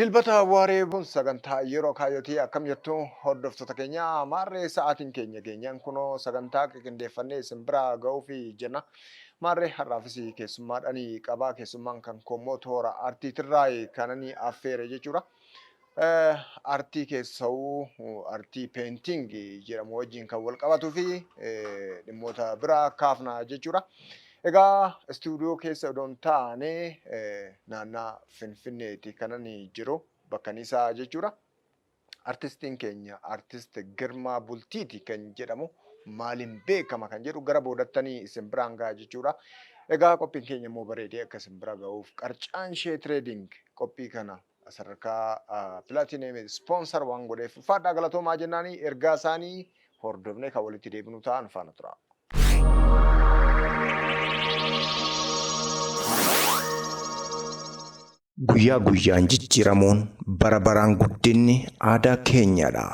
Dilbata waaree kun sagantaa yeroo kaayyootii. Akkam jirtu, hordoftoota keenya? Maarree, sa'aatiin keenya geenyaan kunoo sagantaa qindeeffannee isin bira ga'uufi jenna. Maarree, har'aafis keessummaadhaan qabaa. Keessummaan kan koommoo toora artiitirraa kanani affeere jechuudha. Artii keessa'uu artii painting jedhamu wajjin kan wal qabatuu fi dhimmoota biraa kaafna jechuudha. Egaa istuudiyoo keessa odoo hin taane naannaa Finfinneeti kanan jiru, bakka isaa jechuudha. Artistiin keenya Artist Girmaa Bultiiti kan jedhamu maaliin beekama kan jedhu gara boodattanii isin biraan gaha jechuudha. Egaa qophiin keenya immoo bareedee akka isin bira ga'uuf Qarcaanshee Trading qophii kana sadarkaa platinum sponsor waan godheef ulfaadhaa, galatoomaa jennaanii, ergaa isaanii hordofnee kan walitti deebinu ta'an faana tura. Guyyaa guyyaan jijjiiramuun, bara baraan guddinni aadaa keenyadha.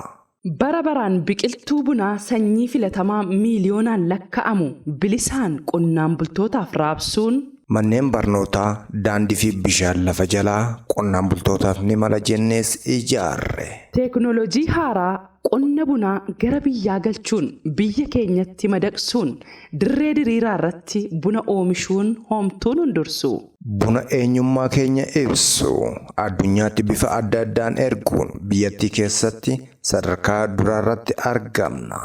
Bara baraan biqiltuu bunaa sanyii filatamaa miiliyoonaan lakka'amu bilisaan qonnaan bultootaaf raabsuun, Manneen barnootaa, daandii fi bishaan lafa jalaa qonnaan bultootaaf ni mala jennees ijaarre. Teeknooloojii haaraa qonna bunaa gara biyyaa galchuun biyya keenyatti madaqsuun dirree diriiraa irratti buna oomishuun homtuun hundursu. Buna eenyummaa keenya ibsu addunyaatti bifa adda addaan erguun biyyattii keessatti sadarkaa duraarratti argamna.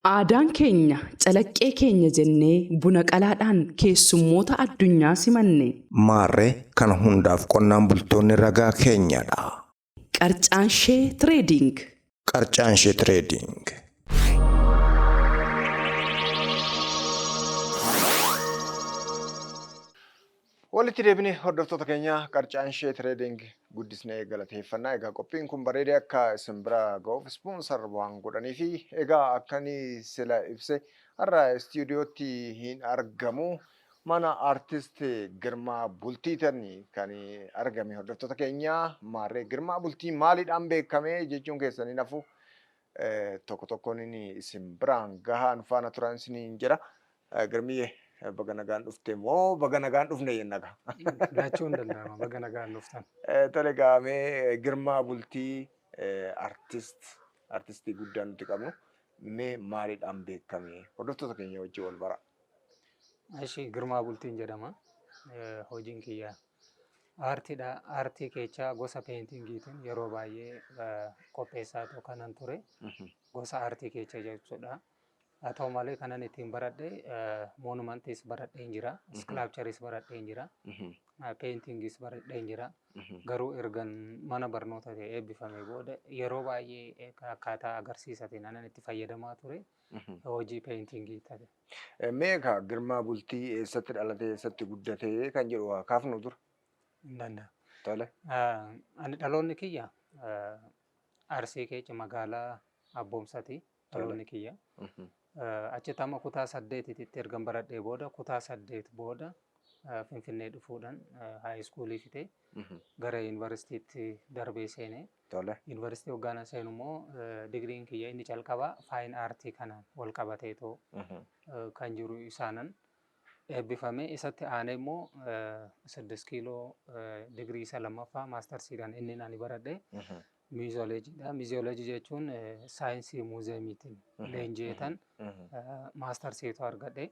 Aadaan keenya calaqqee keenya jennee buna qalaadhaan keessummoota addunyaa simanne. Maarree, kana hundaaf qonnaan bultoonni ragaa keenyadha. Qarcaanshee Trading. Qarcaanshee Trading. Walitti deebinee, hordoftoota keenya. Qarcaanshee Trading guddisnee galateeffannaa. Egaa qophiin kun bareedee akka isin bira ga'uuf sponsor waan godhanii fi egaa akkanii sila ibse har'a istuudiyootti hin argamu. Mana Artist Girmaa Bultiitan kan argame, hordoftoota keenya. Maarree, Girmaa Bultii maaliidhaan beekame jechuun keessanii nafu tokko tokkoon inni isin biraan gahaan faana turan isiniin jira. Girmiyyee, baga nagaan dhufte moo baga nagaan dhufne jenna gaa? Laachuun danda'ama, baga nagaan dhuftan. Tole, gaamee Girmaa Bultii artistii guddaa nuti qabnu mee maaliidhaan beekame? Hordoftoota keenya wajjin wal bara. Ishi, Girmaa Bultiin jedhama. Hojiin kiyya aartiidha. Aartii keechaa gosa paintingiitiin yeroo baay'ee qopheessaa kanan ture. Gosa aartii keecha jechuudha. Haa ta'u malee, kanan ittiin baradhe monumentis baradheen jira. Sculptureis baradheen jira. Paintingis baradheen jira. Garuu ergan mana barnoota ta'e eebbifame booda yeroo baay'ee akkaataa agarsiisatiin anan itti fayyadamaa ture hojii paintingii ta'e. Mee egaa, Girmaa Bultii eessatti dhalate, eessatti guddate kan jedhu waa kaafnu dura. Hin danda'a. Tole. Ani dhaloonni kiyya Arsii keessa magaalaa Abboomsati dhaloonni kiyya. Achitti amma kutaa 8tti ergan baradhee booda, kutaa 8 booda Finfinnee dhufuudhaan high schoolii fitee gara yuunivarsiitiitti darbee seenee. Yuunivarsiitii hoggaana seenu immoo digiriin kiyya inni calqabaa fine artii kanaan wal qabateetoo kan jiru isaanan eebbifame. Isatti aanee immoo 6 kiiloo digirii isa lammaffaa mastersiidhaan inni ani baradhe museologydha. Museology jechuun saayinsii muuzeemiitiin leenji'eetan mastersiitu argadhe.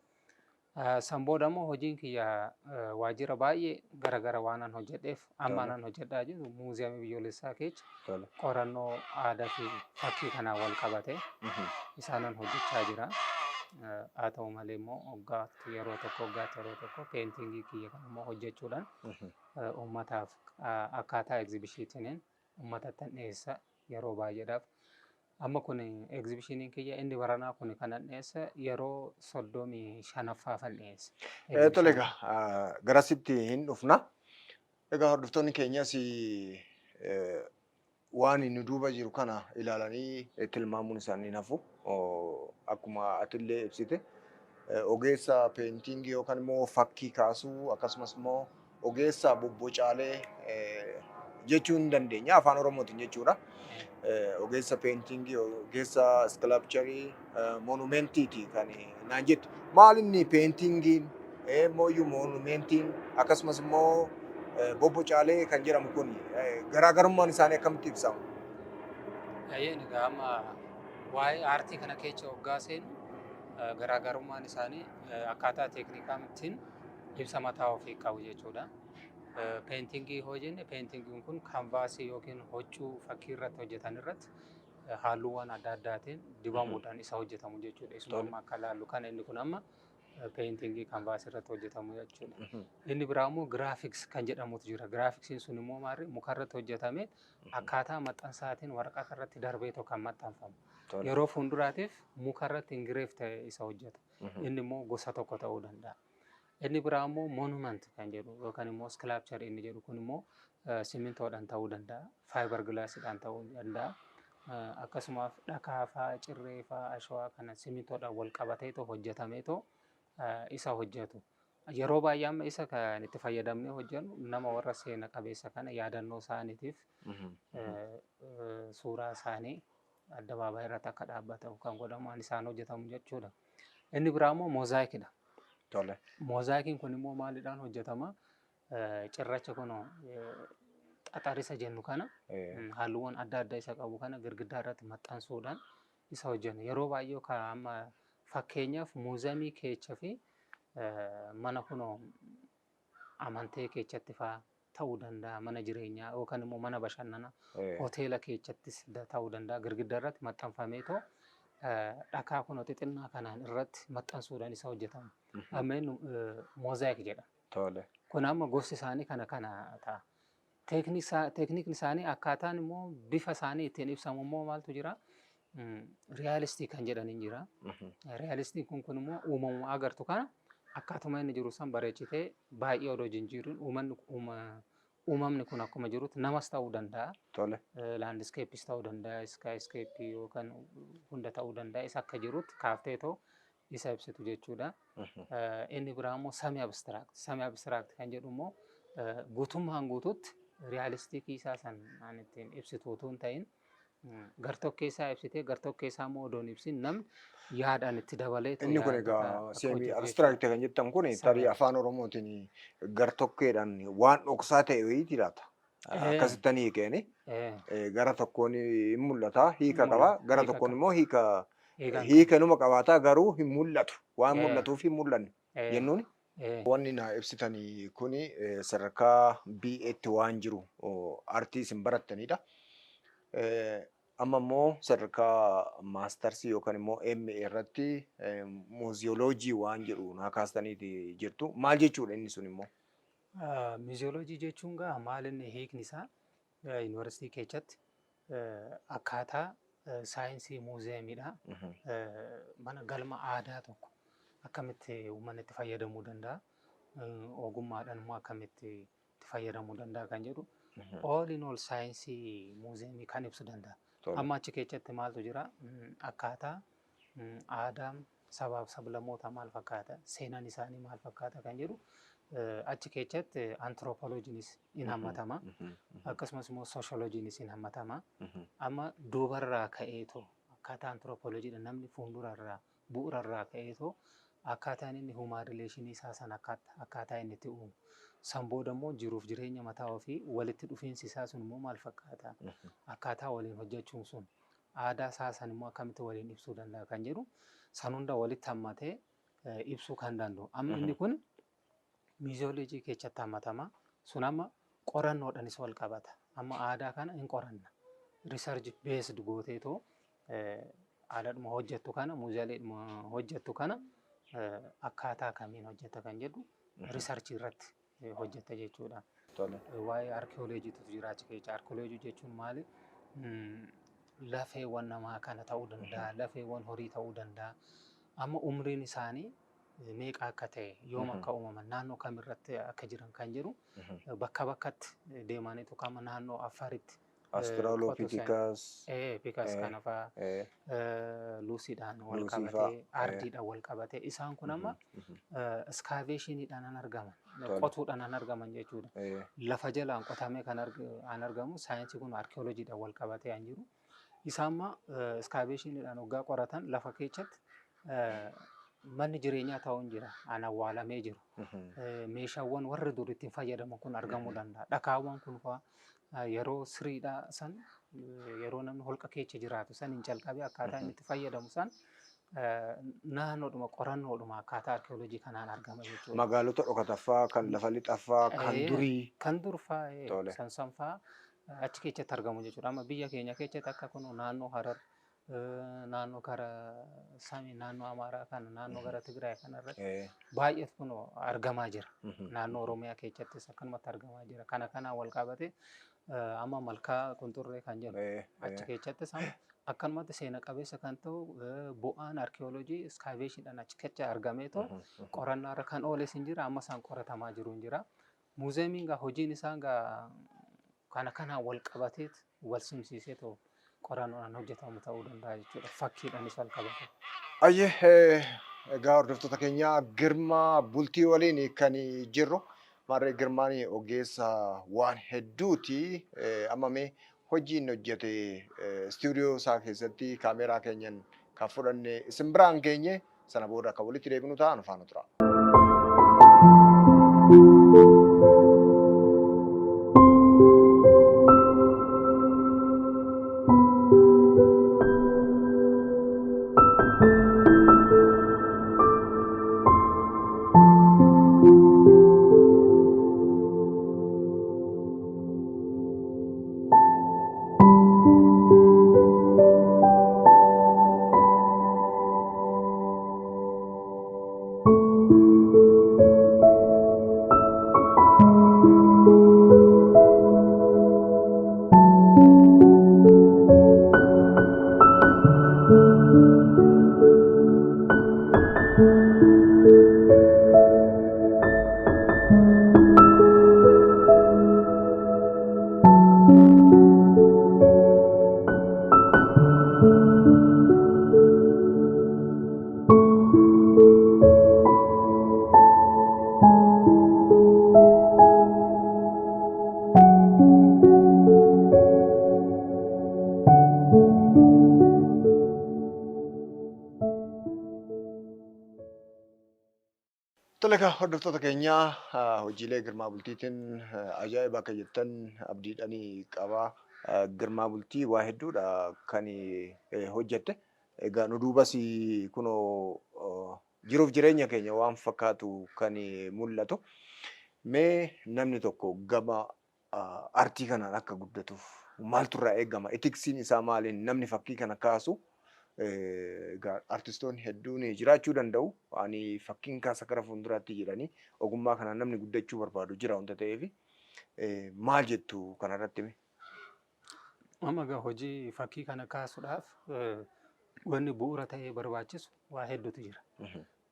San booda immoo hojiin kiyya waajjira baay'ee garagara waan an hojjedheef amma anan hojjedhaa jiru muuziyeemii biyyoolessaa keessa qorannoo aadaa fi fakkii kanaan wal qabate isaanan hojjechaa jira. Haa ta'u malee immoo waggaatti yeroo tokko, waggaatti yeroo tokko paintingii kiyya kan immoo hojjechuudhaan uummataaf akkaataa exhibitioniin uummatatti dhiyeessa yeroo baay'eedhaaf. Amma kun exhibitioniin kiyya inni baranaa kun kanan dhiyeesse yeroo 35ffaafan dhiyeesse. Tole, egaa garasitti hin dhufna. Egaa hordoftoonni keenyas waan nu duuba jiru kana ilaalanii tilmaamuun isaanii nafu. Akkuma atillee ibsite, ogeessa paintingii yookaan immoo fakkii kaasuu, akkasumas immoo ogeessa bobbocaalee jechuu hin dandeenya afaan Oromootiin jechuudha. Ogeessa paintingii, ogeessa sculpturii, monumentiiti kan naan jettu. Maal inni paintingiin, immoo monumentiin, akkasumas immoo Bobbocaalee kan jedhamu kun garaagarummaan isaanii akkamitti ibsama? Eeyyeen, egaa amma waa'ee aartii kana keessa hoggaa seenu garaagarummaan isaanii akkaataa teeknikaa ittiin ibsa mataa ofii qabu jechuudha. Paintingii hoo jenne, paintingiin kun canvasii yookiin huccuu fakkii irratti hojjetan irratti halluuwwan adda addaatiin dibamuudhaan isa hojjetamu jechuudha. Isuma amma akka laallu kana, inni kun amma paintingii canvasii irratti hojjetamu jechuudha. Inni biraa immoo graphics kan jedhamutu jira. Graphicsiin sun immoo maarri mukarratti hojjetame akkaataa maxxansaatiin waraqata irratti darbeetoo kan maxxanfamu. Yeroo fuulduraatiif mukarratti engrave ta'e isa hojjeta. Inni immoo gosa tokko ta'uu danda'a. Inni biraa immoo monument kan jedhu yookaan immoo sculpture inni jedhu kun immoo simintoodhaan ta'uu danda'a. Fiber glassiidhaan ta'uu danda'a. Akkasumas dhakaa fa'aa, cirree fa'aa, ashawaa kana simintoodhaan wal qabateetoo hojjetameetoo isa hojjetu. Yeroo baay'ee amma isa kan itti fayyadamnee hojjennu nama warra seena qabeessa kana yaadannoo isaaniitiif suuraa isaanii addabaabaayii irratti akka dhaabbatan kan godhamu waan isaan hojjetamu jechuudha. Inni biraa immoo mosaicidha. Mosaiciin kun immoo maaliidhaan hojjetama? Cirracha kunoo xaxarisa jennu kana halluuwwan adda addaa isa qabu kana girgiddaa irratti maxxansuudhaan isa hojjennu. Yeroo baay'ee kan amma fakkeenyaaf muuzamii keecha fi mana kunoo amantee keechatti fa'aa ta'uu danda'a, mana jireenyaa yookaan immoo mana bashannanaa hoteela keechattis ta'uu danda'a, girgiddaa irratti maxxanfameetoo dhakaa kunoo xixinnaa kanaan irratti maxxansuudhaan isa hojjetama. Amma inni mosaic jedhama. Kun amma gosti isaanii kana kana ta'a. Teeknikni isaanii akkaataan immoo bifa isaanii ittiin ibsamu immoo maaltu jira? Realistic kan jedhaniin jira. Realistic kun immoo uumamuma agartu kana akkaatuma inni jiru san bareechitee baay'ee odoo jijjiiruun uumamni kun akkuma jirutti namas ta'uu danda'a. Landscapeis ta'uu danda'a, skyscapeii yookaan hunda ta'uu danda'a. Isa akka jirutti kaafteetoo isa ibsitu jechuudha. Inni biraa immoo semi abstract. Semi abstract kan jedhu immoo guutummaan guutuutti realisticii isaa san an ittiin ibsitu utuu hin ta'in, gartokkee isaa ibsitee gartokkee isaa immoo odoo hin ibsin namni yaadaan itti dabalee Inni kun egaa semi abstract kan jettan kun tarii afaan Oromootiin gartokkeedhaan waan dhoksaa ta'e wayiiti laata? Akkasitti hiikeeni gara tokkoon hin mul'ata, hiika qaba, gara tokkoon immoo hiika inuma qabaataa garuu hin mul'atu, waan mul'atuuf hin mul'anne jennuuni. Wanni na ibsitanii kuni sadarkaa BA'tti waan jiru aartii isin barattanidha. Amma immoo sadarkaa mastersii yookaan immoo MA irratti museology waan jedhu naa kaastaniiti jirtu. Maal jechuudha inni sun immoo? Museology jechuun gaa maal inni hiikni isaa, yuunivarsiitii keessatti akkaataa saayinsii muuziyeemiidha. Mana galma aadaa tokko akkamitti uummanni itti fayyadamuu danda'a? Ogummaadhaan immoo akkamitti itti fayyadamuu danda'a kan jedhu all in all saayinsii muuziyeemii kan ibsu danda'a. Amma achi keessatti maaltu jira? Akkaataa aadaan sabaaf sablammootaa maal fakkaata? Seenaan isaanii maal fakkaata kan jedhu achi keessatti anthropologyinis in hammatama. Akkasumas immoo sociologyinis in hammatama. Amma duubarraa ka'eetoo akkaataa anthropologydha namni fuuldurarraa bu'uurarraa ka'eetoo akkaataan inni human relationii isaa sana akkaataa inni itti uumu. San booda immoo jiruuf jireenya mataa ofii walitti dhufiinsi isaa sun immoo maal fakkaata? Akkaataa waliin hojjechuun sun aadaa isaa san immoo akkamitti waliin ibsuu danda'a kan jedhu san hunda walitti hammatee ibsuu kan danda'u. Amma inni kun museology keessatti hammatama. Sun amma qorannoodhaanis wal qabata. Amma aadaa kana hin qoranna. Research based gooteetoo aadaadhuma hojjettu kana, muuziyeeleedhuma hojjettu kana akkaataa kamiin hojjetta kan jedhu researchii irratti hojjetta jechuudha. Waa'ee arkeoloojiitu jira achi keessa. Arkeoloojii jechuun maali? Lafeewwan namaa kana ta'uu danda'a, lafeewwan horii ta'uu danda'a. Amma umriin isaanii meeqa akka ta'e, yoom akka uumaman, naannoo kamirratti akka jiran kan jedhu bakka bakkatti deemaniitu kama naannoo Affaaritti Australopithecus. Picus kana fa'aa, Luusiidhaan wal qabatee, ardiidhaan wal qabatee, isaan kun amma excavationiidhaan an argaman, qotuudhaan an argaman jechuudha. Lafa jalaan qotamee kan an argamu saayinsii kun arkeoloojiidhaan wal qabatee an jiru. Isaan amma excavationiidhaan waggaa qoratan lafa keessatti Manni jireenyaa ta'uun jira. An awwaalamee jiru. Meeshaawwan warri dur ittiin fayyadaman kun argamuu danda'a. Dhakaawwan kun fa'aa yeroo siriidhaa san yeroo namni holqa keessa jiraatu san hin calqabe akkaataa inni itti fayyadamu san naannoodhuma qorannoodhuma akkaataa arkeoloojii kanaan argama jechuudha. Magaalota dhokataffaa kan lafa lixaffaa kan durii. Kan dur fa'aa san san fa'aa achi keessatti argamu jechuudha. Amma biyya keenya keessatti akka kun naannoo Harar, naannoo gara Samii, naannoo Amaaraa kana, naannoo gara Tigraay kana irratti baay'eetu kun argamaa jira. Naannoo Oromiyaa keessattis akkanumatti argamaa jira. Kana kanaan wal qabate amma Malkaa Qunxurree kan jedhu achi keessattis amma akkanumatti seena qabeessa kan ta'u bu'aan arkeoloojii iskaaveeshiniidhaan achi keessa argameetoo qorannaa irra kan ooles hin jira, amma isaan qoratamaa jiru hin jira. Muuzeemiin gaa hojiin isaan gaa kana kanaan wal qabateet wal simsiisee ta'u qorannoodhaan hojjetamu ta'uu danda'a jechuudha. Fakkiidhaanis wal qabate. Ayyee, egaa hordoftoota keenya, Girmaa Bultii waliin kan jirru. Maarree, Girmaan ogeessa waan hedduuti. Amma mee hojii inni hojjete istuudiyoo isaa keessatti kaameeraa keenyan kan fudhanne isin biraan geenye, sana booda akka walitti deebinu ta'a, nu faana tura. Tole egaa, hordoftoota keenya, hojiilee Girmaa Bultiitiin ajaa'iba akka jettan abdiidhanii qaba. Girmaa Bultii waa hedduudha kan hojjette. Egaa nu duubas kunoo jiruuf jireenya keenya waan fakkaatu kan mul'atu. Mee namni tokko gama artii kanaan akka guddatuuf maaltu irraa eegama? Etiksiin isaa maaliin namni fakkii kana kaasu? Egaa artistoonni hedduun jiraachuu danda'u. Ani fakkiin kaasa gara fuulduraatti jedhanii ogummaa kanaan namni guddachuu barbaadu jira wanta ta'eef, maal jettu kanarratti mee? Amma egaa hojii fakkii kana kaasuudhaaf wanni bu'uura ta'ee barbaachisu waa hedduutu jira.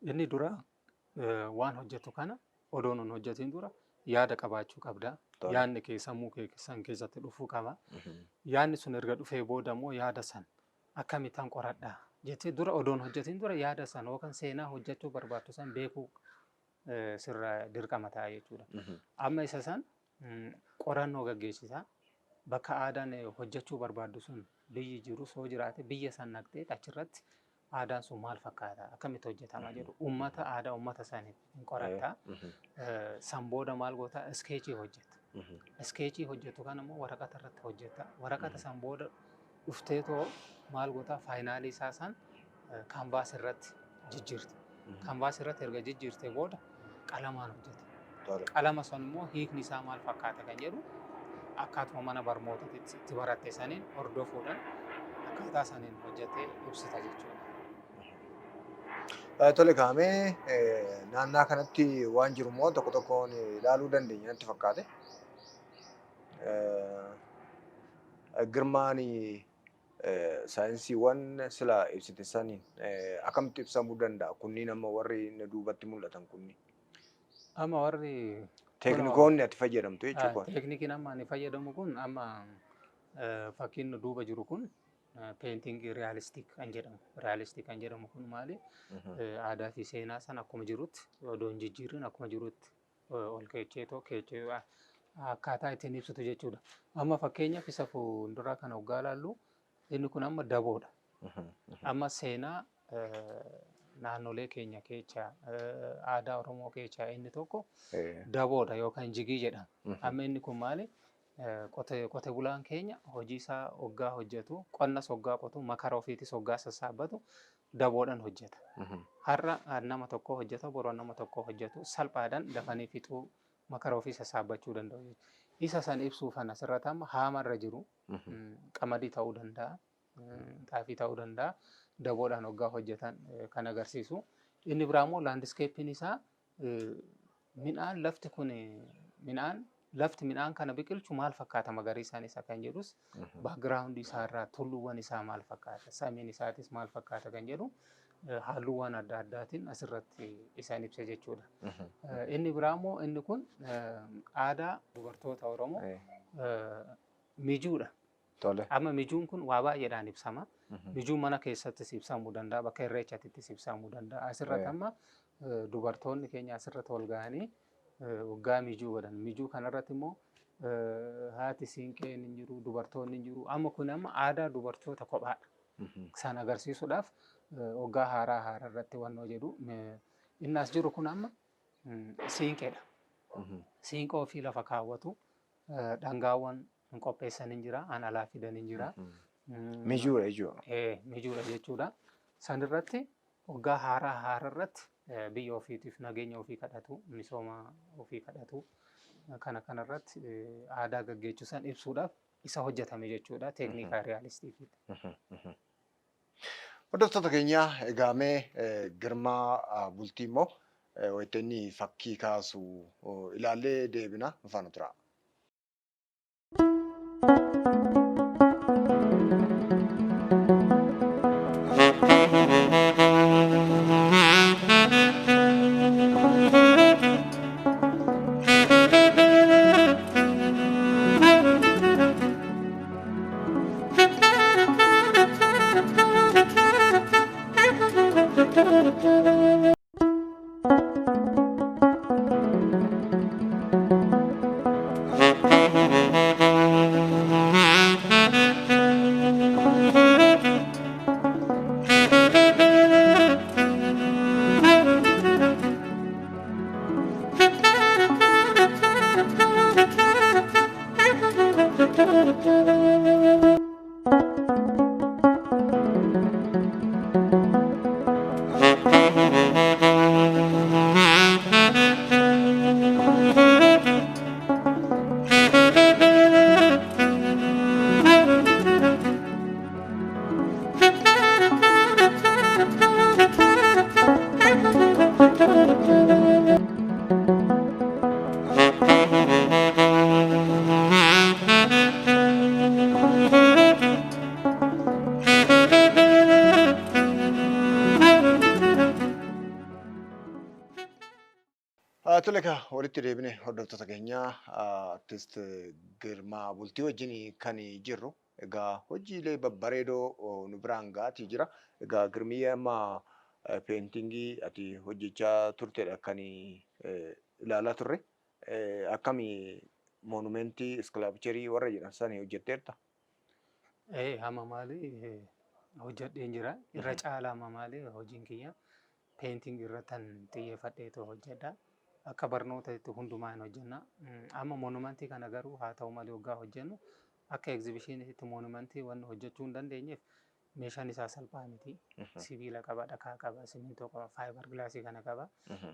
Inni dura waan hojjetu kana odoon hin hojjetin dura yaada qabaachuu qabda. Yaadni kee sammuu kee san keessatti dhufuu qaba. Yaadni sun erga dhufee booda immoo yaada san akkamittan qoradha jettee dura odoon hojjetin dura yaada san yookaan seenaa hojjechuu barbaaddu san beekuu sirra dirqama ta'a jechuudha. Amma isa san qorannoo gaggeessisaa, bakka aadaan hojjechuu barbaaddu sun biyyi jiru soo jiraate biyya san naqxee achirratti aadaan sun maal fakkaata, akkamitti hojjetama jedhu uummata aadaa uummata sanii hin qoratta. San booda maal goota? Iskeechii hojjetta. Iskeechii hojjettu kana immoo waraqata irratti hojjetta. Waraqata san booda dhufteetoo maal goota? Faayinaalii isaa san kaanvaas irratti jijjiirta. Kaanvaas irratti erga jijjiirtee booda qalamaan hojjeta. Qalama sun immoo hiikni isaa maal fakkaata kan jedhu akkaatuma mana barnootaatti itti baratte saniin hordofuudhaan akkaataa saniin hojjettee ibsita jechuudha. Tole, kaa'amee naannaa kanatti waan jiru immoo tokko tokkoon ilaaluu dandeenya natti fakkaate. Girmaan saayinsiiwwan sila ibsite saniin akkamitti ibsamuu danda'a? Kunniin amma warri na duubatti mul'atan kunniin. Amma warri Teeknikoonni ati fayyadamtu jechuudha. Teeknikiin amma ani fayyadamu kun, amma fakkiin nu duuba jiru kun painting realistic kan jedhamu. Realistic kan jedhamu kun maali? Aadaa fi seenaa sana akkuma jirutti odoo hin jijjiirin akkuma jirutti ol keecheetoo keechee akkaataa ittiin ibsitu jechuudha. Amma fakkeenyaaf isa fuulduraa kana hoggaa ilaallu, inni kun amma daboodha. Amma seenaa Naannolee keenya keessa aadaa Oromoo keessaa inni tokko daboodha yookaan jigii jedhama. Amma inni kun maali? Qote bulaan keenya hojii isaa hoggaa hojjetu, qonnas hoggaa qotu, makara ofiitis hoggaa sassaabbatu daboodhaan hojjeta. Har'a nama tokko hojjeta, boru nama tokko hojjetu, salphaadhaan dafanii fixuu, makara ofii sassaabbachuu danda'u jechuudha. Isa san ibsuufan asirratti amma haamarra jiru qamadii ta'uu danda'a, xaafii ta'uu danda'a, daboodhaan hoggaa hojjetan kan agarsiisu. Inni biraa immoo landscapeiin isaa midhaan lafti kun midhaan lafti midhaan kana biqilchu maal fakkaata, magariisaan isa kan jedhus backgroundii isaarraa tulluuwwan isaa maal fakkaata, samiin isaatis maal fakkaata kan jedhu halluuwwan adda addaatiin asirratti isaan ibsa jechuudha. Inni biraa immoo inni kun aadaa dubartoota Oromoo mijuudha. Amma mijuun kun waa baay'eedhaan ibsama. Mijuun mana keessattis ibsamuu danda'a, bakka irreechaattis ibsamuu danda'a. Asirratti amma dubartoonni keenya asirratti wal ga'anii waggaa mijuu godhan. Mijuu kanarratti immoo haati siinqeen hin jiru, dubartoonni hin jiru. Amma kun amma aadaa dubartoota kophaadha. Isaan agarsiisuudhaaf waggaa haaraa haaraa irratti wannoo jedhu. Inni as jiru kun amma siinqeedha. Siinqoo ofii lafa kaawwatu, dhangaawwan hin qopheessan hin jira, an alaa fidan hin jira. Mijuudha jechuudha. Mijuudha jechuudha. Sanirratti waggaa haaraa haaraa irratti biyya ofiitiif nageenya ofii kadhatu, misooma ofii kadhatu. Kana kanarratti aadaa gaggeessuu san ibsuudhaaf isa hojjetame jechuudha. Teeknikaa realisticiiti. Hordoftoota keenya, egaa mee Girmaa Bultii immoo wayita inni fakkii kaasu ilaallee deebina, nu faana tura. Tole egaa, walitti deebine hordoftoota keenya, artist Girmaa Bultii wajjin kan jirru. Egaa hojiilee babbareedoo nu biraan ga'aatii jira. Egaa Girmiyyee, amma paintingii ati hojjechaa turtedha kan ilaalaa turre. Akkami, monumentii, sculptureii warra jedhan sani hojjetteerta? Ee, hamma maali hojjedheen jira. Irra caalaa amma maali hojiin kiyya painting irratti xiyyeeffadheetu hojjedha. Akka barnoota itti hundumaa hin hojjenna. Amma monumentii kana garuu haa ta'u malee waggaa hojjennu akka exhibitioniitti monumentii wanni hojjechuu hin dandeenyeef meeshaan isaa salphaa miti. Sibiila qaba, dhakaa qaba, simintoo qaba, fiber glassii kana qaba.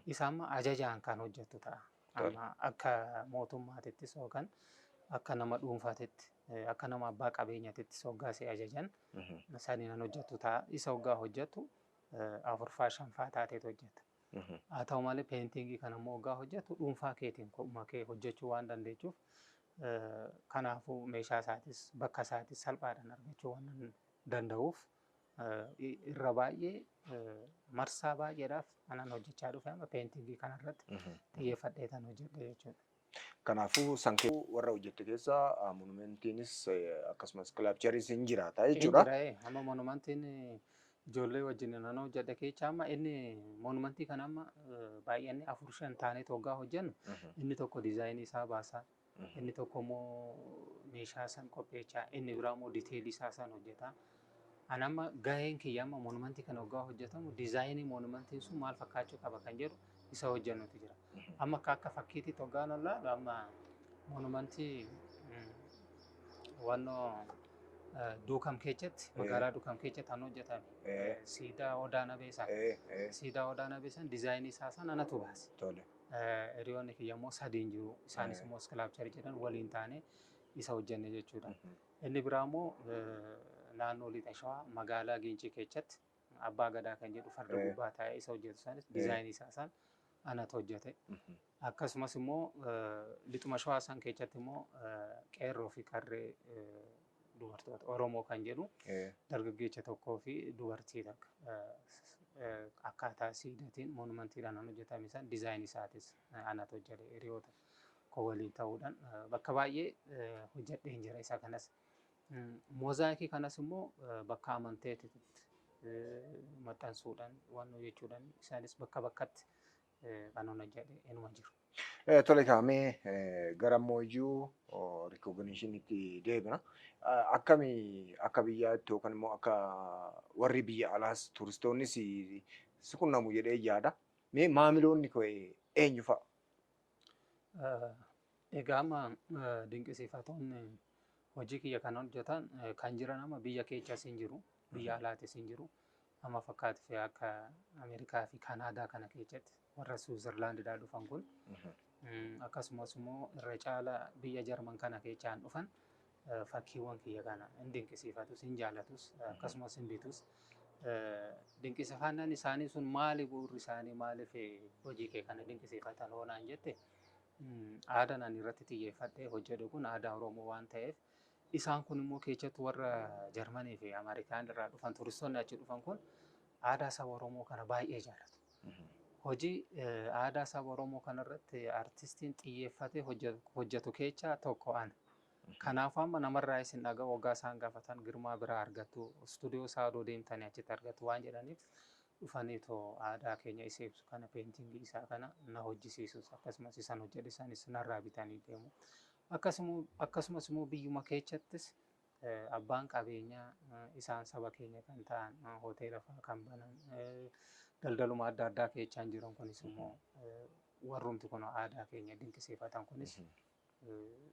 Isa amma ajajaan kan hojjettu ta'a. Amma akka mootummaatittis yookaan akka nama dhuunfaatitti, akka nama abbaa qabeenyaatittis hoggaa si ajajan saniin kan hojjettu ta'a. Isa hoggaa hojjettu afurfaa shanfaa taateetu hojjetta. Haa ta'u malee paintingii kana immoo hoggaa hojjettu dhuunfaa keetiin kophuma kee hojjechuu waan dandeechuuf, kanaafuu meeshaa isaatis bakka isaatis salphaadhaan argachuu waan danda'uuf irra baay'ee marsaa baay'eedhaaf anan hojjechaa dhufe amma paintingii kanarratti xiyyeeffadhee kan hojjedhe jechuudha. Kanaafuu san warra hojjette keessa monumentiinis akkasumas sculptureiis hin jiraata jechuudha. Amma monumentiin ijoollee wajjin nan hojjedhe keessa amma inni monumentii kana amma baay'inni afur shan taaneet hoggaa hojjennu inni tokko designii isaa baasa. Inni tokko immoo meeshaa san qopheechaa, inni biraa immoo detailii isaa san hojjeta. Ani amma gaheen kiyya amma monumentii kana waggaa hojjetamu diizaayinii monumentiin sun maal fakkaachuu qaba kan jedhu isa hojjennutu jira. Amma akka fakkiititti waggaan ollaa amma monumentii wannoo Duukam keessatti, magaalaa Duukam keessatti kan hojjetame siidaa Odaa Nabee sana. Siidaa Odaa Nabee sana diizaayinii isaa sana anatu baase. Hiriyoonni kiyya immoo sadiin jiru. Isaanis immoo sculpture jedhan waliin taanee isa hojjenne jechuudha. Inni biraa immoo naannoo Lixa Shawaa magaalaa Gincii keessatti Abbaa Gadaa kan jedhu farda gubbaa taa'ee isa hojjetu sanis diizaayinii isaa san anatu hojjete. Akkasumas immoo Lixuma Shawaa san keessatti immoo qeerroo fi qarree dubartoota Oromoo kan jedhu dargaggeessa tokkoo fi dubartii takka akkaataa siidatiin monumentiidhaan kan hojjetame san diizaayinii isaatis anatu hojjete hiriyoota koo waliin ta'uudhaan bakka baay'ee hojjedheen jira isa kanas. Moozaayikii kanas immoo bakka amanteetitti maxxansuudhaan waan jechuudhaan isaanis bakka bakkatti kan hojjedhe inuma jiru. Tole, kaamee gara mooyyuu rikoogniishiniitti deebina. Akkami akka biyyaatti yookaan immoo akka warri biyya alaas turistoonnis si qunnamu jedhee yaada. Mee maamiloonni koo eenyu fa'a? Egaa amma dinqisiifatoonni hojii kiyya kan hojjetan kan jiran amma biyya keessas hin jiru, biyya alaatis hin jiru. Amma fakkaatiif akka Ameerikaa fi Kanaadaa kana keessatti warra Suwizerlaandidhaa dhufan kun, akkasumas immoo irra caala biyya Jarman kana keessaan dhufan fakkiiwwan kiyya kana hin dinqisiifatus, hin jaalatus, akkasumas hin bitus. Dinqisiifannaan isaanii sun maali? Bu'uurri isaanii maaliif hojii kee kana dinqisiifatan hoonaan jette, aadaan ani irratti xiyyeeffadhee hojjedhu kun aadaa Oromoo waan ta'eef, isaan kun immoo keessattuu warra Jarmanii fi Ameerikaan irraa dhufan, turistoonni achi dhufan kun aadaa saba Oromoo kana baay'ee jaallatu. Hojii aadaa saba Oromoo kanarratti artistiin xiyyeeffatee hojjetu keessaa tokko ana. Kanaafuu amma namarraa isin dhaga'u waggaa isaan gaafatan Girmaa biraa argattu, istuudiyoo isaa odoo deemtanii achitti argattu waan jedhaniif, dhufaniitoo aadaa keenya isa ibsu kana peentingii isaa kana na hojjisiisus, akkasumas isaan hojjedhe isaanis narraa bitanii deemu. Akkasumas immoo biyyuma keessattis abbaan qabeenyaa isaan saba keenya kan ta'an hoteela fa'aa kan banan, daldaluma adda addaa keessaan jiran kunis immoo warrumti kun aadaa keenya dinqisiifatan kunis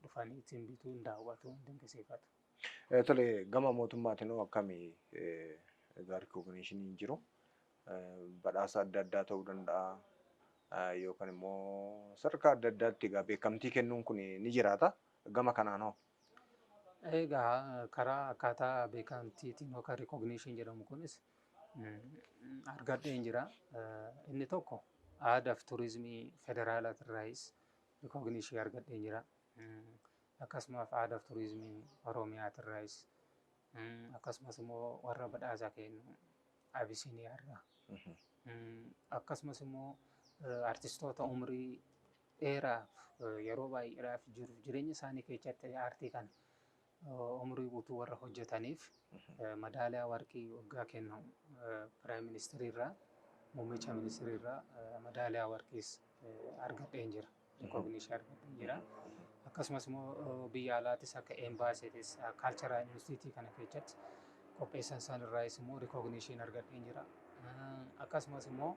dhufanii ittiin bituu hin daawwatu, hin dinqisiifatu. Tole, gama mootummaatiin hoo akkamii? Egaa rikoogniishiniin jiru badhaasa adda addaa ta'uu danda'a yookaan immoo sadarkaa adda addaatti egaa beekamtii kennuun kun ni jiraata. Gama kanaan hoo? Egaa karaa akkaataa beekamtiitiin yookaan recognition jedhamu kunis argadheen jira. Inni tokko aadaa fi turizimii federaalaatirraayis recognition argadheen jira. Akkasumas aadaa fi turizimii Oromiyaatirraayis, akkasumas immoo warra badhaasa kennu Abisiiniyaarraa. Akkasumas immoo artistoota umrii dheeraaf, yeroo baay'eedhaaf jiruuf jireenya isaanii keessatti aartii kana umurii guutuu warra hojjetaniif madaaliyaa warqii waggaa kennamu prime ministeriirraa, muummicha ministeriirraa madaaliyaa warqiis argadheen jira. Recognition argadheen jira. Akkasumas immoo biyya alaatis akka embaasiitis cultural institute kana keessatti qopheessan isaan irraayis immoo recognition argadheen jira. Akkasumas immoo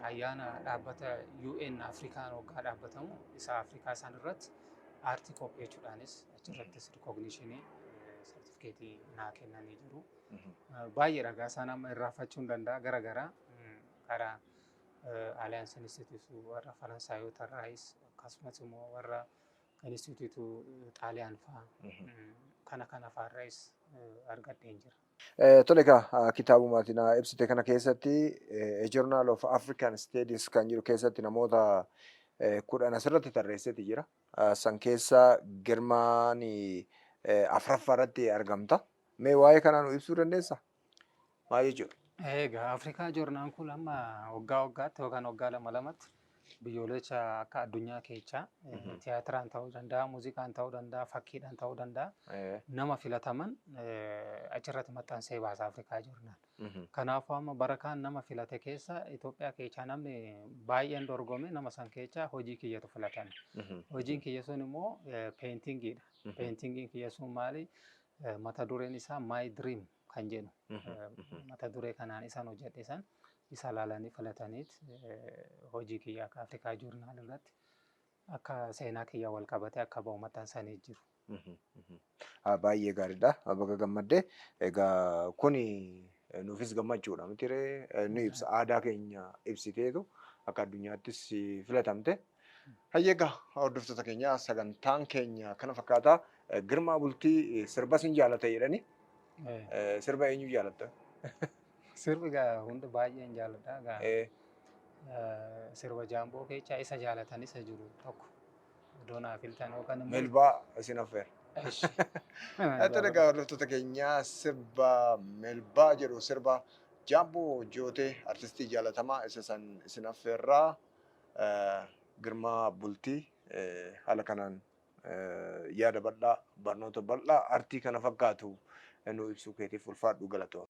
ayyaana dhaabbata UN Afrikaan waggaa dhaabbatamu isa Afrikaa isaan irratti aartii qopheessuudhaanis achirrattis recognitionii sartifikeetii naa kennanii jiru. Baay'ee dhagaa isaan amma irraanfachuu hin danda'a gara garaa karaa Alliance Institute warra Faransaayota irraayis, akkasumas immoo warra Institute Xaaliyaan fa'aa kana kana fa'aa irraayis argadheen jira. Tole, egaa kitaabuma ati naa ibsite kana keessatti A Journal of African Studies kan jiru keessatti namoota 10 asirratti tarreesseeti jira. San keessa Girmaan afuraffaa irratti argamta. Mee waa'ee kanaa nu ibsuu dandeessaa? Maal jechuudha? Egaa Afrikaa Joornaan kun amma waggaa waggaatti yookaan waggaa lama lamatti biyyoolessa akka addunyaa keessaa tiyaatiraan ta'uu danda'a, muuziqaan ta'uu danda'a, fakkiidhaan ta'uu danda'a. Nama filataman achirratti maxxansee baasa Afrikaa Joornaan. Kanaafuu amma bara kaan nama filate keessa Itoophiyaa keessaa namni baay'een dorgome, nama san keessaa hojii kiyyatu filatame. Hojiin kiyya sun immoo peentingiidha. Peentingiin kiyya sun maali? Mata dureen isaa "My Dream" kan kan jedhu mata duree kanaan isaan hojjedhe san isa ilaalanii filataniit hojii kiyya akka Afrikaa Joornaal irratti akka seenaa kiyya wal qabatee akka ba'u maxxansanii jiru. Baay'ee gaariidha. Baga gammaddee. Egaa kuni nuufis gammachuudha miti ree, nu ibsa, aadaa keenya ibsiteetu akka addunyaattis filatamte. Hayyee, egaa hordoftoota keenya, sagantaan keenya kana fakkaata. Girmaa Bultii sirba sin jaalata jedhani. Sirba eenyu jaalatta? Sirbi egaa hunda baay'een jaaladha. Egaa sirba Jaamboo keessaa isa jaalatan isa jiru tokko iddoo naa filtan yookaan immoo. Melbaa isin affeera. Eshi. Tole, egaa hordoftoota keenya, sirba Melbaa jedhu, sirba Jaamboo Jootee, artistii jaalatamaa, isa san isin affeerraa. Girmaa Bultii haala kanaan yaada bal'aa, barnoota bal'aa artii kana fakkaatu nu ibsuu keetiif ulfaadhu, galatoom.